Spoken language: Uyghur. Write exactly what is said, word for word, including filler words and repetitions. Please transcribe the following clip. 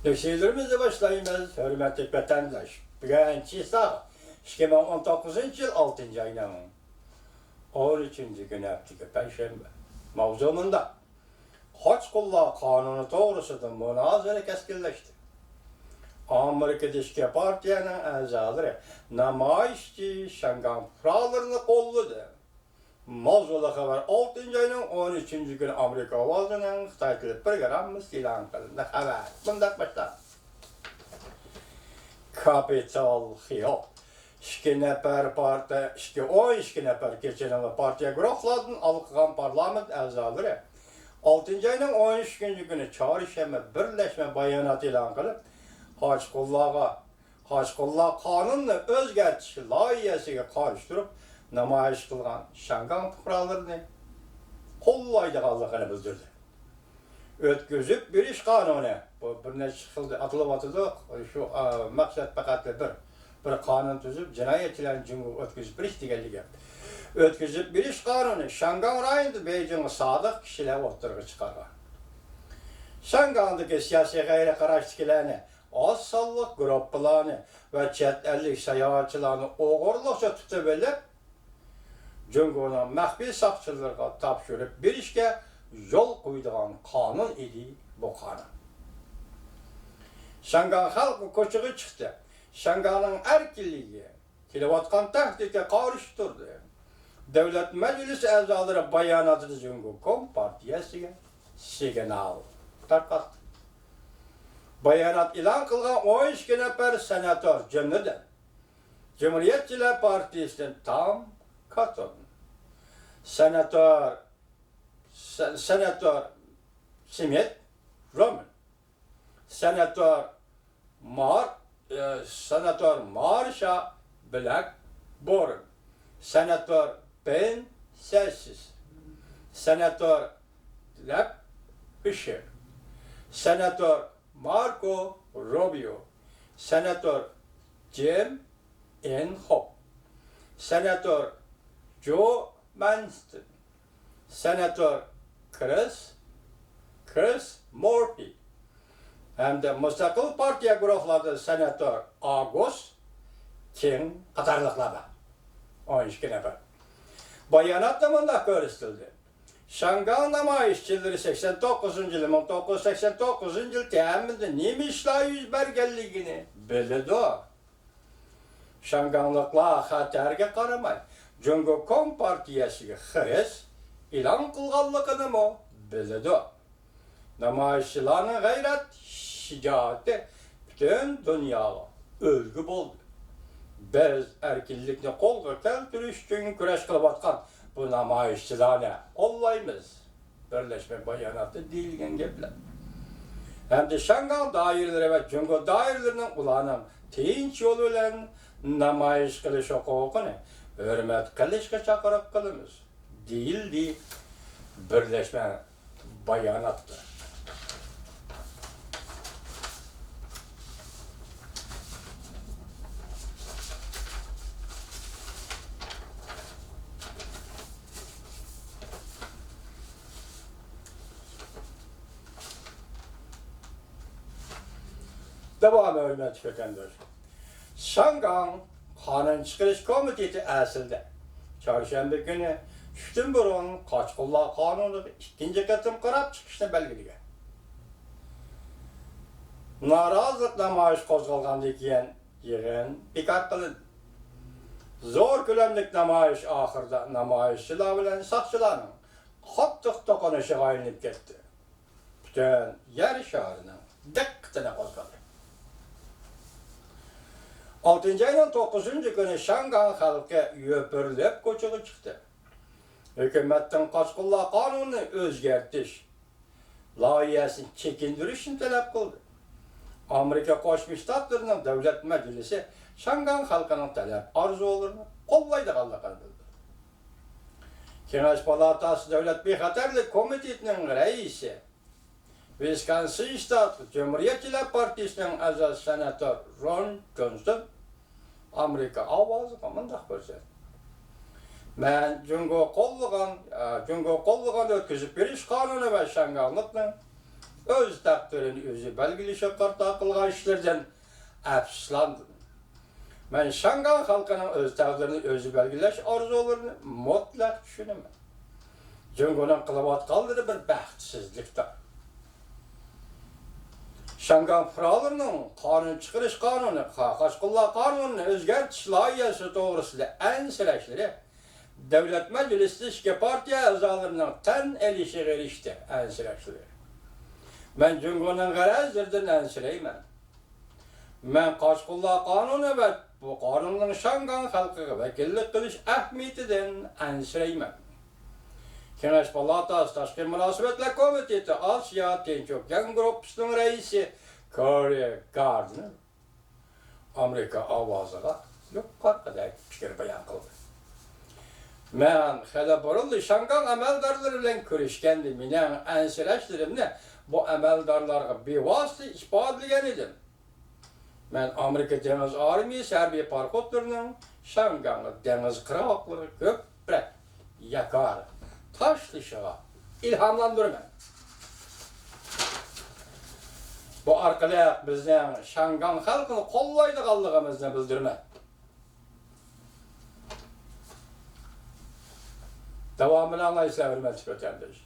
تەكشۈرۈۋىمىزنى باشلايمىز، ھۆرمەتلىك ۋەتەنداش. بۈگۈن چىسا، ئىككى مىڭ ئون توققۇزىنچى يىل ئالتىنچى ئاينىڭ ئون ئۈچىنچى كۈنى، ھەپتىكى پەيشەنبە. ماۋزۇ مۇنداق: قاچقۇنلار قانۇنى توغرىسىدا مۇنازىرە كەسكىنلەشتى. ئامېرىكىدىكى پارتىيەنىڭ ئەزالىرى نامايىشچى شياڭگاڭ پۇقرالىرىنى قوللىدى. ماۋزۇلۇق خەۋەر ئالتىنچى ئاينىڭ ئون ئۈچىنچى كۈنى ئامېرىكا ئاۋازىنىڭ خىتاي تىلى پروگراممىسىدا ئېلان قىلىندى. خەۋەر مۇنداق باشلانغان. كاپىتال خىيال. ئىككى نەپەر پارتىيە، ئىككى، ئون ئىككى نەپەر كېچىنىڭ پارتىيە گۇرۇھلاردىن ھالقىغان پارلامېنت ئەزالىرى ئالتىنچى ئاينىڭ ئون ئۈچىنچى كۈنى چارشەنبە بىرلەشمە بايانات ئېلان قىلىپ، قاچقۇنلارغا قاچقۇنلار قانۇنىنى ئۆزگەرتىش لايىھەسىگە قارشى تۇرۇپ نامايىش قىلغان شياڭگاڭ پۇقرالىرىنى قوللايدىغانلىقىنى بىلدۈردى. ئۆتكۈزۈپ بېرىش قانۇنى، بۇ بىر نەچچە خىل ئاتىلىۋاتىدۇ. شۇ، ئا، مەقسەت پەقەت بىر، بىر قانۇن تۈزۈپ، جىنايەتچىلەرنى جۇڭگوغا ئۆتكۈزۈپ بېرىش دېگەنلىكى. ئۆتكۈزۈپ بېرىش قانۇنى شياڭگاڭ رايونىدا بېيجىڭغا سادىق كىشىلەر ئوتتۇرىغا چىقارغان. شياڭگاڭدىكى سىياسىي غەيرىي قاراشتىكىلەرنى، ئاز سانلىق گۇرۇپپىلارنى ۋە چەت ئەللىك ساياھەتچىلەرنى ئوغرىلىقچە تۇتۇۋېلىپ، جۇڭگونىڭ مەخپىي ساقچىلىرىغا تاپشۇرۇپ بېرىشكە يول قويىدىغان قانۇن ئىدى بۇ قانۇن. شياڭگاڭ خەلقى كوچىغا چىقتى. شياڭگاڭنىڭ ئەركىنلىكىگە كېلىۋاتقان تەھدىتكە قارشى تۇردى. دۆلەت مەجلىسى ئەزالىرى باياناتىدا جۇڭگو كومپارتىيەسىگە سىگنال تارقاتتى. بايانات ئېلان قىلغان ئون ئىككى نەپەر سېناتور، جۈملىدىن، جۇمھۇرىيەتچىلەر پارتىيىسىدىن تام كاتون، سېناتور، سېناتور سمىت رومېن، سېناتور مار-، ئى، سېناتور مارشا بلەك بورن، سېناتور بېن سەسسىس، سېناتور لەپ فىشېر، سېناتور ماركو روبىيو، سېناتور جىم ئىنخوپ، سېناتور جو مانستون، سېناتور كرىس، كرىس مورفى ھەمدە مۇستەقىل پارتىيە گۇرۇھلاردىن سېناتور ئاگۇس كىڭ قاتارلىقلار بار. ئون ئىككى نەپەر. باياناتتا مۇنداق كۆرسىتىلدى: شياڭگاڭ نامايىشچىلىرى سەكسەن توققۇزىنچى يىلى، مىڭ توققۇز يۈز سەكسەن توققۇزىنچى يىل تەمىندە نېمە ئىشلار يۈز بەرگەنلىكىنى بىلىدۇ. شياڭگاڭلىقلار خەتەرگە قارىماي، جۇڭگو كومپارتىيەسىگە خىرىس ئېلان قىلغانلىقىنىمۇ بىلىدۇ. نامايىشچىلارنىڭ غەيرەت شىجائىتى پۈتۈن دۇنياغا ئۈلگە بولدى. بىز ئەركىنلىكنى قولغا كەلتۈرۈش ئۈچۈن كۈرەش قىلىۋاتقان بۇ نامايىشچىلارنى قوللايمىز. بىرلەشمە باياناتتا دېيىلگەن گەپلەر ھەمدە شياڭگاڭ دائىرىلىرى ۋە جۇڭگو دائىرىلىرىنىڭ ئۇلارنىڭ تىنچ يول بىلەن نامايىش قىلىش ھوقۇقىنى ھۆرمەت قىلىشقا چاقىرىق قىلىمىز، دېيىلدى بىرلەشمە باياناتتا. داۋامى، ھۆرمەتلىك ۋەتەنداشلار. شياڭگاڭ قانۇن چىقىرىش كومىتېتى ئەسلىدە چارشەنبە كۈنى چۈشتىن بۇرۇن قاچقۇنلار قانۇنىغا ئىككىنچى قېتىم قاراپ چىقىشنى بەلگىلىگەن. نارازىلىق نامايىشى قوزغالغاندىن كېيىن يىغىن بىكار قىلىندى. زور كۆلەملىك نامايىش ئاخىرىدا نامايىشچىلار بىلەن ساقچىلارنىڭ قاتتىق توقۇنۇشىغا ئايلىنىپ كەتتى. پۈتۈن يەر شارىنىڭ دىققىتىنى قوزغىدى. ئالتىنچى ئاينىڭ توققۇزىنچى كۈنى شياڭگاڭ خەلقى يوپۇرۇلۇپ كوچىغا چىقتى. ھۆكۈمەتتىن قاچقۇنلار قانۇنىنى ئۆزگەرتىش لايىھەسىنى چېكىندۈرۈشنى تەلەپ قىلدى. ئامېرىكا قوشما شتاتلىرىنىڭ دۆلەت مەجلىسى شياڭگاڭ خەلقىنىڭ تەلەپ ئارزۇلىرىنى قوللايدىغانلىقىنى بىلدۈردى. كېڭەش پالاتاسى دۆلەت بىخەتەرلىك كومىتېتىنىڭ رەئىسى، ۋىسكونسىن شتاتلىق جۇمھۇرىيەتچىلەر پارتىيىسىنىڭ ئەزاسى سېناتور رون جونسون ئامېرىكا ئاۋازىغا مۇنداق كۆرسەتتى: مەن جۇڭگو قوللىغان، ئە، جۇڭگو قوللىغان ئۆتكۈزۈپ بېرىش قانۇنى ۋە شياڭگاڭلىقنىڭ ئۆز تەقدىرىنى ئۆزى بەلگىلىشىگە قارىتا قىلغان ئىشلىرىدىن ئەپسۇسلاندىم. مەن شياڭگاڭ خەلقىنىڭ ئۆز تەقدىرىنى ئۆزى بەلگىلەش ئارزۇلىرىنى مۇتلەق چۈشىنىمەن. جۇڭگونىڭ قىلىۋاتقانلىرى بىر بەختسىزلىكتۇر. شياڭگاڭ پۇقرالىرىنىڭ قانۇن چىقىرىش قانۇنى، قا-، قاچقۇنلار قانۇنىنى ئۆزگەرتىش لايىھەسى توغرىسىدا ئەنسىرەشلىرى دۆلەت مەجلىسىدىكى پارتىيە ئەزالىرىنىڭ تەن ئېلىشىغا ئېرىشتى، ئەنسىرەشلىرى. مەن جۇڭگونىڭ غەرەزلىرىدىن ئەنسىرەيمەن. مەن قاچقۇنلار قانۇنى ۋە بۇ قانۇننىڭ شياڭگاڭ خەلقىگە ۋەكىللىك قىلىش ئەھمىيىتىدىن ئەنسىرەيمەن. كېڭەش پالاتاسى تاشقى مۇناسىۋەتلەر كومىتېتى ئاسىيا تىنچ ئوكيان گۇرۇپپىسىنىڭ رەئىسى كورى گاردنېر ئامېرىكا ئاۋازىغا يۇقىرىقىدەك پىكىر بايان قىلدى. مەن خېلى بۇرۇنلا شياڭگاڭ ئەمەلدارلىرى بىلەن كۆرۈشكەندە، مېنىڭ ئەنسىرەشلىرىمنى بۇ ئەمەلدارلارغا بىۋاسىتە ئىپادىلىگەن ئىدىم. مەن ئامېرىكا دېڭىز ئارمىيىسى ھەربىي پاراخوتلىرىنىڭ شياڭگاڭ دېڭىز قىرغاقلىرىغا كۆپرەك ياكار تاشلىشىغا ئىلھاملاندۇرىمەن. بۇ ئارقىلىق بىزنىڭ شياڭگاڭ خەلقىنى قوللايدىغانلىقىمىزنى بىلدۈرىمەن. داۋامىنى ئاڭلايسىلەر، ھۆرمەتلىك ۋەتەنداش.